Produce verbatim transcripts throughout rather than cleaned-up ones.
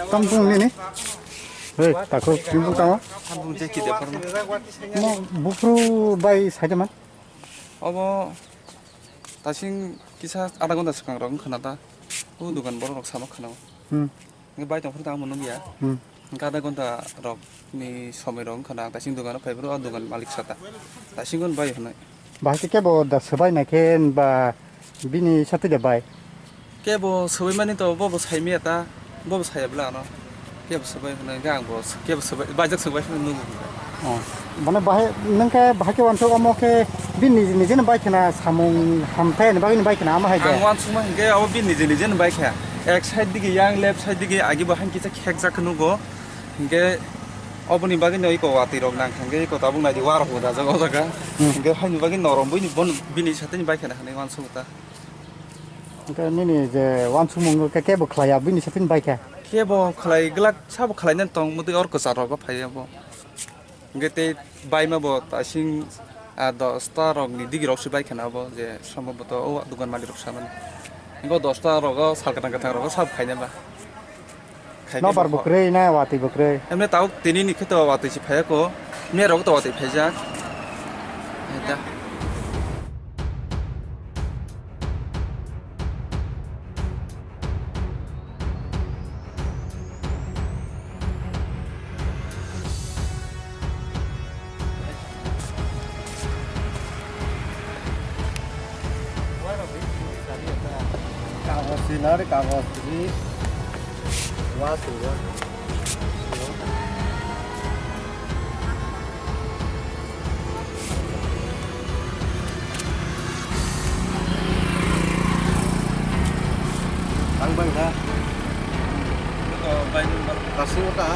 Tamo bung nini? Hei, takhuk, tini bung tamo? Mo bufru bai saida man? Obo tasing kisa adha ghonta swkang rok wngkha na ta. O dukan borok rok sama khana o. Hmm. Hwnkhe bai tongphuru tamo nukya. Hmm. Hwnkhe adha ghonta rok ni somoi rok wngkha na, ang tasing dogano phaiphuru o dogan malik sata. Tasing bai hwnwi. Bahai khe kebo da swbai naikhe ba bini satwi da bai? Kebo swbai mani to bobo saimaya ta, bobo saya bwla ano. Kebo swbai hwnwi hwnkhe ang bo kebo swbai, baijak swbai hwnwi nukgo. Oh. Mane bahai, nwng khe bahai khe wansuk omo khe bini niji nijeno bai khna samung hamthai ni bagwi ni bai khna amo hai de? Ang wansukma hinkhe abo bini niji nijeno bai kha. Ek side digi yang, left side digi agi bo hain kisa khekjak nugo. Hinkhe oboni bagwi no iko watwi rok nang kha, hinkhe iko tabuk naidi warok bo dajak o jaga. Hmm. Hinkhe haini bagwi norom buini bon bini sateni bai khana hinwi wansugo ta. Hinkhe nini je wansukmung khe kebo khlaiya bini sateni bai kha? Kebo khlai glak sabo khlainani tong mutwi or kwchar rogo phaiya bo. Hinkhe tei baima bo tasing, ah, dosta rok ni digi rok se bai khana bo je sombhoboto o dogan malik rok samani. Hinkhe dosta rogo sal kwthang kwthang rogo sab khaina ba. Khaikhe Nobar bo bo kwrwi na watwi bo kwrwi? Emne tabuk tini ni khe to watwi se phaiya ko. Miya rogo to watwi phaijak. Eta. Kagos sila re, kagos sila. Wa sila. Ang bang ha. Ito, bang yung bang. Kasi mo ta.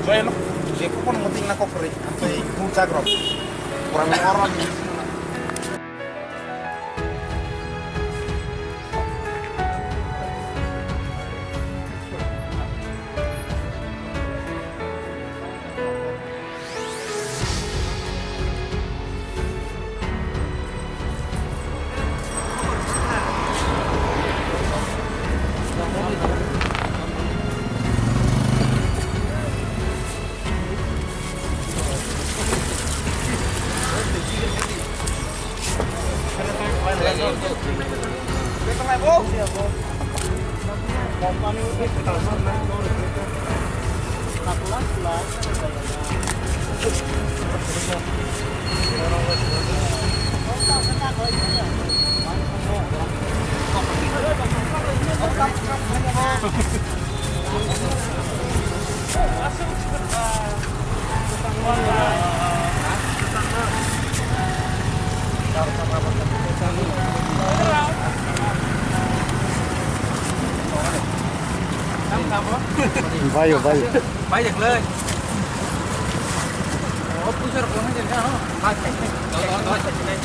Joy no, je ko kono muting na kokori, ang sai kung jagrok. Kurang orang. Bayo, bayo. Bai de klai. O puisa rok kwlai de na. Bai khai khai. Bai khai khai.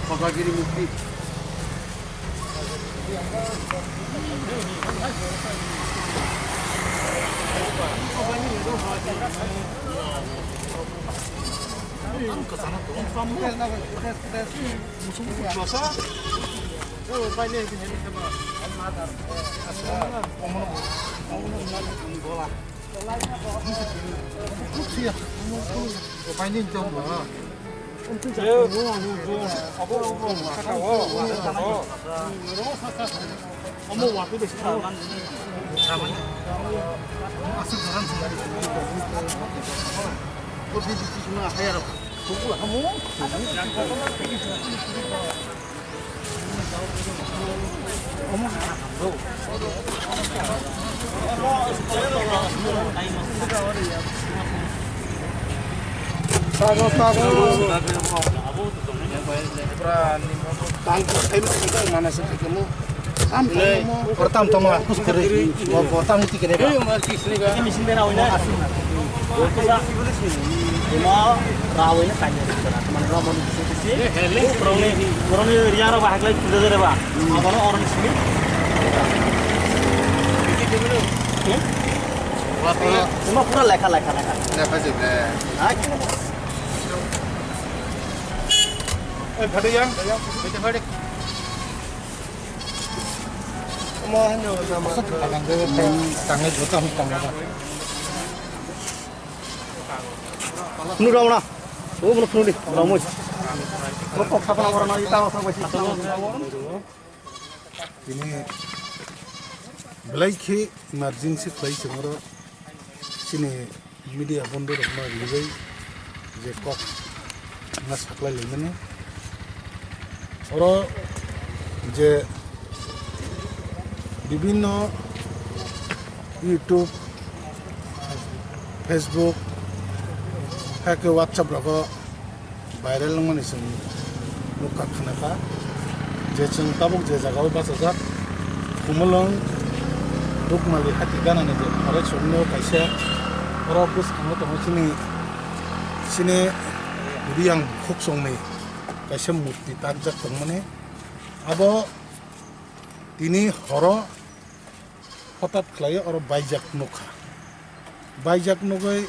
Kosagiri mukti. Ang kasana to. Musuh musuh biasa. Tago, tago. Tang ko, tayo, tayo, mana sa tayo mo. Tam, tam, tam, tam, tam, tam, tam, Ini mesin bera oina. Omo rawai na kanya. Mana rawai na kanya. Borokni, borokni area rok bahai lai puja jere ba. Abono orang sini. Cuma pura lekha, lekha, lekha. Lekha juga. Hai. Eh, phadi yang. Phadi, phadi. Phunuk rw na. O, bono phunuk di, rw mui. Bo kok sapna ora na, ita ora bai. Tini belai khe emergency khlai se oro chini media bondhu rokno ribai je kok na saklai laimani. Oro je bibinno YouTube, Facebook, hai khe WhatsApp rogo viral wngmani chwng nukha khnakha je chwng tabuk je jagao bachajak Khumulwng Dukmali hati ganani je Forest Road-o kaisa oro bwskango tongo chini, chini Riyang Khukchongni kaisa murti takjak tongmani. Abo tini horo hotat khlaiwi oro baijak nukha. Baijak nugwi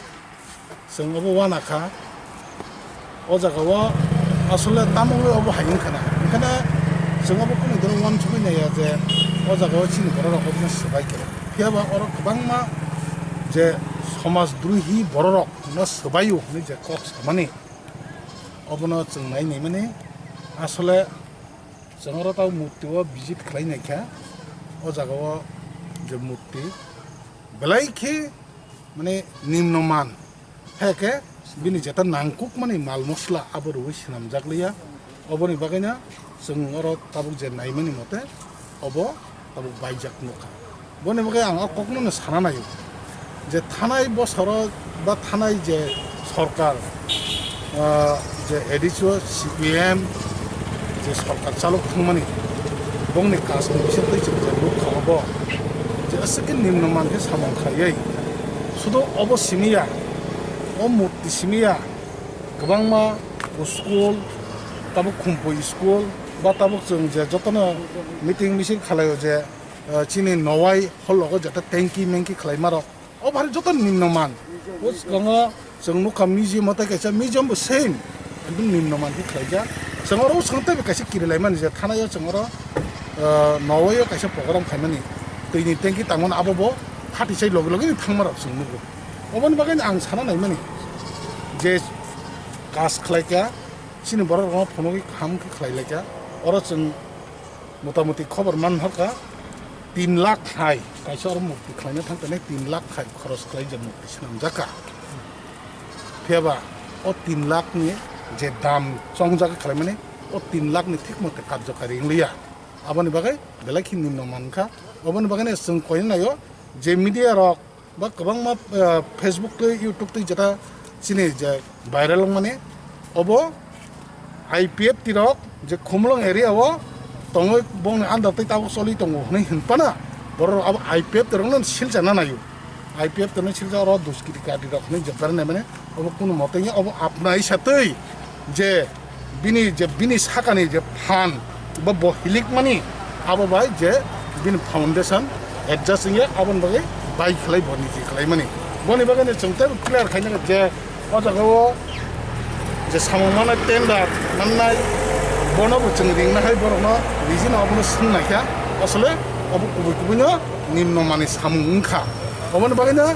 chwng obo uanakha. O jagao asole tamo wngwi obo hai wngkhana. Hwnkhe chwng obo kunu doro uansugwi naiya je o jagao chini bororok obono swbai khe. Phiyaba oro kwbangma je somaj drohi bororokno swbaio hwnwi je kok samani, obono chwng nai naimani. Asole chwng oro tamo murti o visit khlai naikha, o jagao je murti belai khe mane nimno man, hai khe bini jeta nangkukmani mal mosla abo rwui swnamjak liya. Oboni bagwino chwng oro tabuk je naimani mote obo tabuk baijak nukha. Boni bagwi ang o kokno no sana naio je thanai bosoro ba thanai je sorkar, ah, je A D C o C P M je sorkar chalok thangmani bongni kasni bisingtwi chwng je nukha obo je aswk khe nimno man khe samung khlaiwi sudo obo simiya, o murti simiya, kwbangma school, tabuk Khumpui school ba tabuk chwng je jotono meeting misil khalaio je, ah, chini Nowai hologo jeta tanki mengki khlaimarok. O bari joto nimno man. O swkango chwng nukha museum o tei kaisa museum bo same. Ekdom nimno man khe khlaijak. Chwng oro swkang teibo kaisa kirilaimani je thanaio chwng oro, ah, Nowai o kaisa program khaimani. Twini tanki tangmani abo bo phatisai logi logi ni thangmarok chwng nugo. Oboni bagwi ang sana naimani je kas khlaikha, chini borok rokno phunugwi kaham khe khlailaikha. Oro chwng motamuti khobor man horkha, tin lakh hai kaisa oro murti khlaina thangkha, tin lakh hai khoros khlaijak murti swnamjakha. Phiyaba o tin lakh ni je dam chongjak khlaimani, o tin lakh ni thik mote karjokari wngliya. Aboni bagwi belai khe nimno mankha. Oboni bagwino chwng koina naio je media rok ba kwbangma, ah, Facebook tei YouTube tei jeta chini je viral wngmani, obo I P F T rok je Khumulwng area o tongwi bongni under tei tabuk choli tongo hwnwi hwnphano borok abo I P F T rokno silchana naio. I P F T rokno silcha oro duskiti kadi rok hwnwi jotbar naimani, obo kunu mote wngya obo apnai satwi je bini je bini sakani je phan bo bo hilikmani abo bai je bini foundation adjust wngya aboni bagwi bai khlai bo niji khlaimani. Boni bagwi no chwng tei clear khaina je o jaga o je samung mannai tender mannai Bono bo chwng ringna hai borokno nijino obono swng naikha, asole obo kubui kubuino nimno manwi samung wngkha. Oboni bagwino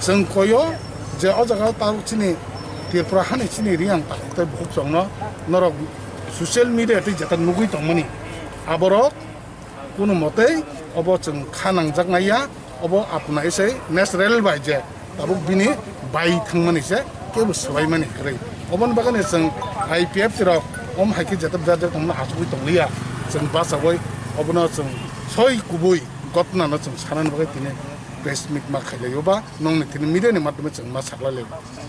chwng koyo je o jaga o tabuk chini Tripura hani chini Reang takhuk tei bukhuk chwngno norok social media tei jeta nugwi tongmani aborok Kono motei obo chwng kha nangjak nai ya, obo apna isai natural bai je tabuk bini bai thangmani se kebo swbaimani kwrwi. Oboni bagwi chwng I P F T rok om hai khe jetok jak jak tongmani achugwi tongliya, chwng bachaui obono chwng soi kubui gotnano chwng sanani bagwi tini press meet ma khailaio ba nongni tini media ni madhyome chwng ma saklailaio.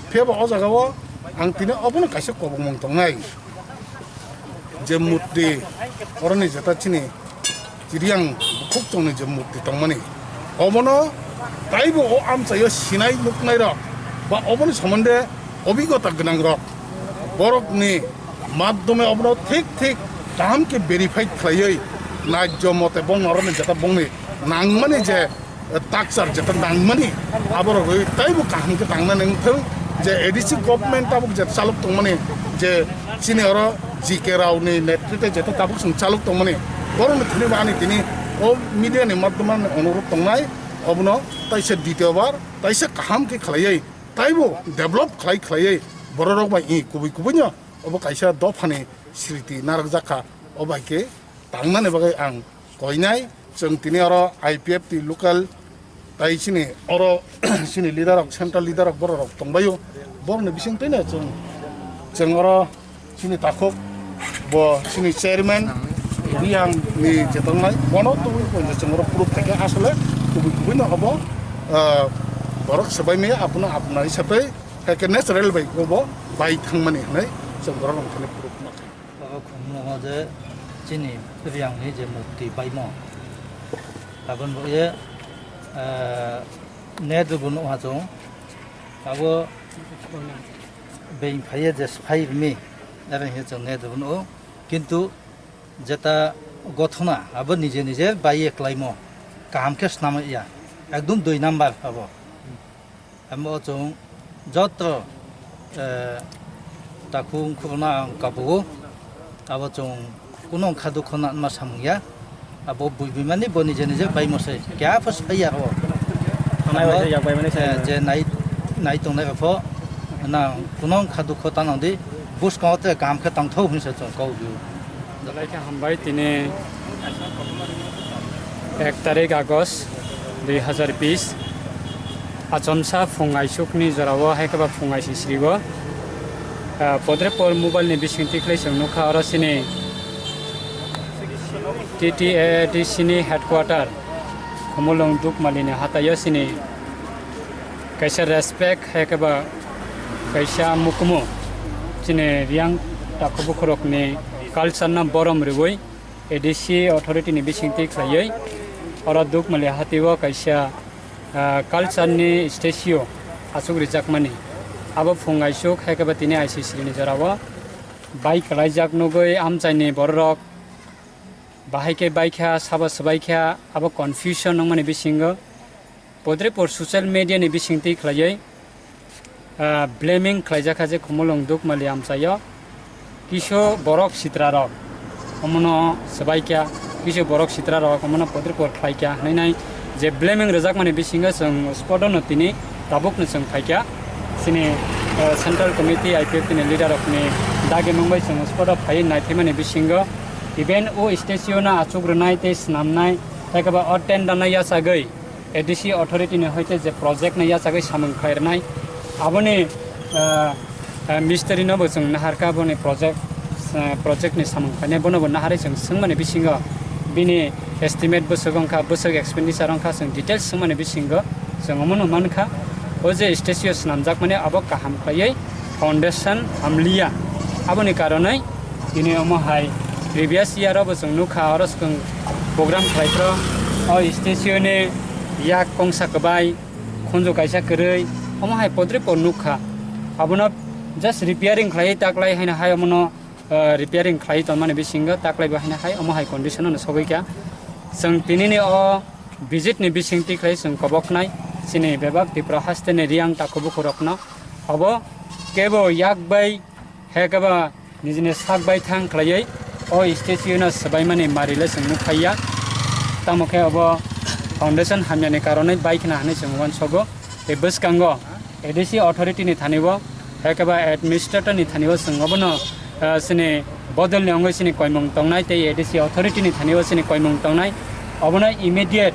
Phiya ba o jaga o ang tini obono kaisa kobongmung tongnai. Je murti, oroni jeta chini Chiriang bukhuk chongni je murti tongmani, obono taibo o amchaio sinai nuknairok ba oboni somonde obigota gwnangrok borokni madhyome obono thik thik kaham khe verified khlaiwi najjo mote bong oroni jeta bongni nangmani je takchar jeta nangmani, aborok oi taibo kaham khe tangnani wngthung je A D C government tabuk je chalok tongmani, je chini oro G K Rao ni netrite jeta tabuk chwng chalok tongmani, borokni thani bo ani tini o media ni madhyome ani onurodh tongnai, obono taisa dityo bar taisa kaham khe khlaiwi taibo develop khlai khlaiwi bororok bai i kubui kubuino obo kaisa dophani sriti narwkjak kha, o bai khe tangnani bagwi ang koinai. Chwng tini oro I P F T local tai chini oro chini leader rok, central leader rok, borok rok tongbaio. Borokni bising twi no chwng, chwng oro chini takhuk bo chini chairman Reang ni je tongnai, bono twi bo chwng oro proof khaikhe asole kubui kubui no obo, ah, borok swbai maya abono apna hisab bai khaikhe natural bai obo bai thangmani hinwi chwng borok rok thani proof ma kha. Abo khumno je chini Reang ni je mukti baimo. Aboni bagwi, eh, net rwbo nukha chwng. Abo being phaiya je sphai rwmi, ere hinkhe chwng net rwbo nukho. Kintu jeta gothona abo nije nije baiye klaimo. Kaham khe swnamya. Ekdum dui number abo. Amo chwng joto, eh, takhuk wngkhorna ang kabugo. Abo chwng kuno wngkha dukho nanma samung ya. Abo bui bui mani bo nije nije baimo se. Kya pho sai ya abo. Tanai bai se yak bai mani sai. Eh, je nai, nai tongnai pho. Na kuno wngkha dukho tanang di. Buskang te kam khe tangtho hinsa chwng kok di. Belai khe hambai tini ek tarik August dui hazar bish. Achomsa phung aisukni jorao hai khe ba phung aisisrigo, ah, Podrepur mobile ni bisingtwi khlai chwng nukha oro chini T T A D C ni headquarter Khumulwng Dukmali ni hataio chini kaisa respect hai khe ba kaisa mukumu chini Reang takhuk bukhurokni culture no borom rwui A D C authority ni bisingtwi khlaiwi oro Dukmali hatio kaisa, ah, culture ni statue achuk rijakmani. Abo phung aisuk hai khe ba tini I C C ni jorao bai kwlaijak nugui amchaini bororok bahai khe baikha, sabo swbaikha, abo confusion wngmani bisingo Podrepur social media ni bisingtwi khlaiwi, ah, blaming khlaijakha je Khumulwng Dukmali amchaio kisu borok sitrarok omono swbaikha, kisu borok sitrarok omono Podrepur khlaikha hinwi nai je blaming rwjakmani bisingo chwng spot-o no tini tabukno chwng phaikha. Chini, ah, central committee I P F T ni leader rokni dagi mungbai chwng spot-o phaiwi naiphaimani bisingo even o statue no achuk rwnai tei swnamnai, hai khe ba o tender no yachagwi A D C authority ni hoite je project no yachagwi samung khlai rwnai, aboni, ah, ah, mistri no bo chwng naharkha, boni project, ah, project ni samung khlainai bono bo naharwi chwng swngmani bisingo bini estimate bwswk wngkha, bwswk expenditure wngkha, chwng details swngmani bisingo chwng omono mankha. O je statue swnamjakmani abo kaham khlaiwi foundation hamliya, aboni karonwi tini omo hai previous year o bo chwng nukha, oro chwng program khlai phro o statue ni yak kongsa kwbai, khunju kaisa kwrwi, omo hai Podrepur nukha. Abono just repairing khlaiwi taklai haino hai omono, ah, repairing khlaiwi tongmani bisingo taklai bo haino hai omo hai condition no sogwi kha. Chwng tinini o visit ni bisingtwi khlai chwng koboknai chini bebak Tripura haste ni Reang takhuk bukhurokno. Obo kebo yak bai hai khe ba nijini sak bai thang khlaiwi o statue no swbaimani mari le chwng nukphaiya. Tamo khe obo foundation hamyani karonwi bai khna hwnwi chwng uansogo. Tei bwskango A D C authority ni thani o, hai khe ba administrator ni thani o chwng obono, ah, chini bodol ni wngwi chini koimung tongnai tei A D C authority ni thani o chini koimung tongnai. Obono immediate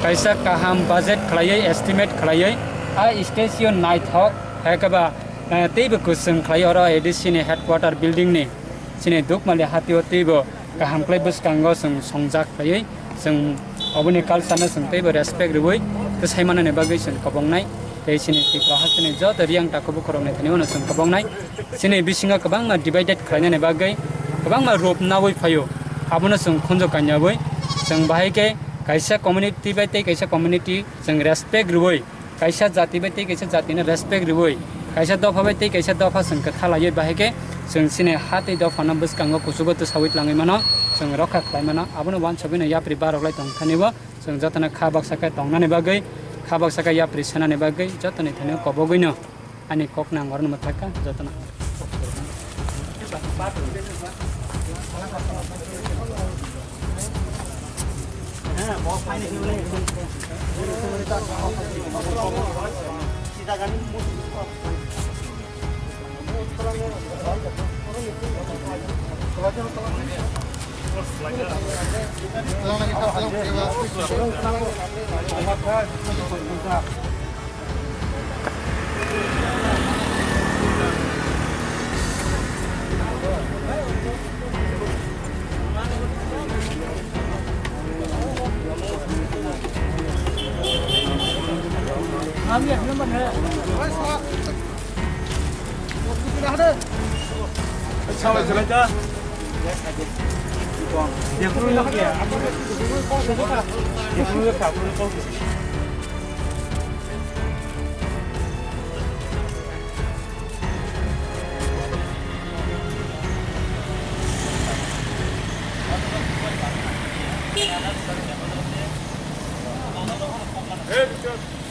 kaisa kaham budget khlaiwi, estimate khlaiwi, a statue naithok, hai khe ba, eh, teibo kwchwng khlaiwi oro A D C ni headquarter building ni chini Dukmali hatio teibo kaham khlai bwskango chwng songjak khlaiwi, chwng oboni culture no chwng teibo respect rwui, tei sai manani bagwi chwng kwbongnai. Tei chini Tripura hasteni joto Riang takhuk bukhurokni thani uano chwng kwbongnai. Chini bisingo kwbangma divided khlainani bagwi kwbangma rup naui phaio. Abono chwng khunju kanyaui chwng bahai khe kaisa community bai tei kaisa community chwng respect rwui, kaisa jati bai tei kaisa jatino respect rwui, kaisa dopha bai tei kaisa dopha chwng kwtha laiwi bahai khe chwng chini ha tei dophano bwskango kuchugo twsaui twlangwi mano, chwng rokha khlai mano. Abono uansugwino yapri barok lai tong thani bo. Chwng jotono kha baksa khe tongnani bagwi, kha baksa khe yapri sanani bagwi jotoni thani kobogwino ani kok nang oro mwthakha jotono. Hey, Richard.